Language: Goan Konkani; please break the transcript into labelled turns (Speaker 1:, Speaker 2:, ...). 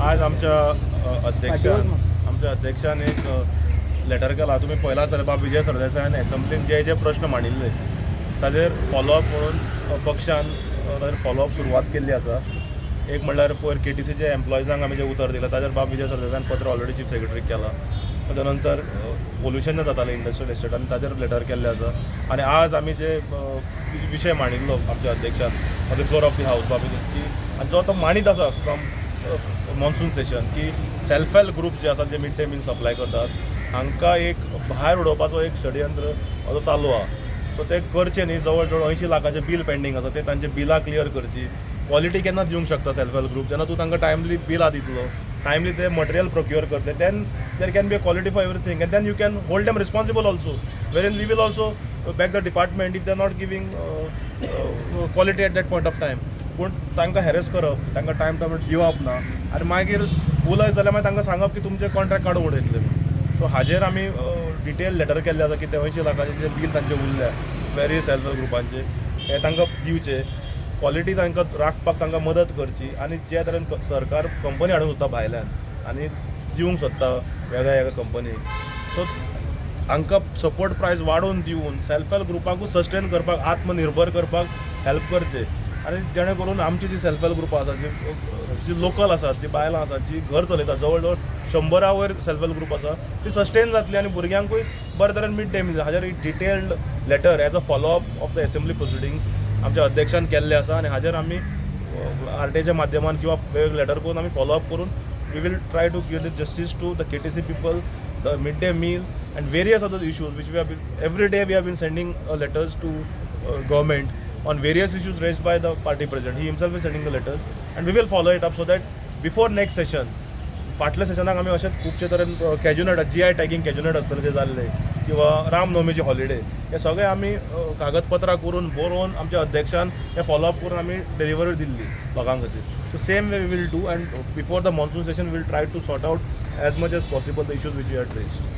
Speaker 1: आज आमच्या अध्यक्षान, आमच्या अध्यक्षान एक लेटर केला. तुमी पळयलां जाल्यार बाब विजय सरदेसायान एसेंब्लीन जे जे प्रश्न मांडिल्ले ताजेर फॉलोअप म्हणून पक्षान ताजेर फॉलोअप सुरवात केल्ली आसा. एक म्हणल्यार पयर केटीसीचे एम्प्लॉइजांक आमी जें उतर दिलां, ताजेर बाब विजय सरदेसायान पत्र ऑलरेडी चीफ सेक्रेटरीक केलां. ताच्या नंतर पोल्युशन जें जातालें इंडस्ट्रियल एस्टेट आनी ताजेर लेटर केल्लें आसा. आनी आज आमी जे विशय मांडिल्लो आमच्या अध्यक्षान on the floor of the house बाब की आनी जो तो मांडीत आसा फ्रॉम मॉन्सून सेशन की सेल्फ हेल्प ग्रुप जे आसात, जे मिड डे मील सप्लाय करतात, हांकां एक भायर उडोवपाचो एक षडयंत्र असो चालू आहा. सो ते करचे न्ही. जवळ जवळ 80 लाखाचें बील पेंडींग आसा, ते तांचे बिलां क्लियर करची. क्वॉलिटी केन्ना दिवंक शकता सेल्फ हेल्प ग्रुप? जेन्ना तूं तांकां टायमली बिलां दितलो, टायमली ते मटेरियल प्रोक्युअर करतले, then there can be a quality for everything and then you can hold them responsible also, wherein we will also back the department if they are not giving quality at that point of time. पूण तांकां हॅरेस करप, तांकां टायम टायम दिवप ना आनी मागीर उलयत जाल्यार मागीर तांकां सांगप की तुमचें कॉन्ट्रॅक्ट काडून उडयतले म्हणून. सो हाजेर आमी डिटेल लेटर केल्लें आसा की ते 80 लाखाचे जे बील तांचे उरल्या वेरियस सेल्फ हेल्प ग्रुपांचे, हे तांकां दिवचे, क्वॉलिटी तांकां राखपाक तांकां मदत करची. आनी जे तरेन सरकार कंपनी हाडूंक सोदता भायल्यान आनी दिवंक सोदता वेगळ्या वेगळ्या कंपनीक, सो हांकां सपोर्ट प्रायस वाडोवन दिवन सेल्फ हेल्प ग्रुपाकूच सस्टेन करपाक, आत्मनिर्भर करपाक हेल्प करचे. आनी जेणे करून आमची जी सेल्फ हेल्प ग्रुपां आसात, जी जी लोकल आसात, जी बायलां आसात, जी घर चलयतात, जवळ जवळ 100 वयर सेल्फ हेल्प ग्रुप आसा, ती सस्टेन जातली आनी भुरग्यांकूय बरे तरेन मिड डे मील. हाजेर एक detailed letter as a follow up of the assembly proceedings आमच्या अध्यक्षान केल्ले आसा. आनी हाजेर आमी आरटीआयच्या माध्यमान किंवा वेगवेगळे लेटर करून आमी फॉलो अप करून we will try to give the justice to the KTC people, the mid day meal and various other issues which we have been, every day we have been sending letters to government on various issues raised by the party president. He himself is sending the letters and we will follow it up so that before next session. फाटल्या सेशनाक आमी अशेंच खुबशे तरेन कॅज्युनट, जीआय टॅगींग कॅज्युनट आसतलें ते जाल्ले किंवा रामनवमीची हॉलिडे, हे सगळे आमी कागदपत्रां करून बरोवन आमच्या अध्यक्षान हे फॉलोअप करून आमी डिलिव्हरी दिल्ली लोकां खातीर. So same way we will do and before the monsoon session will try to sort out as much as possible the issues which you had raised.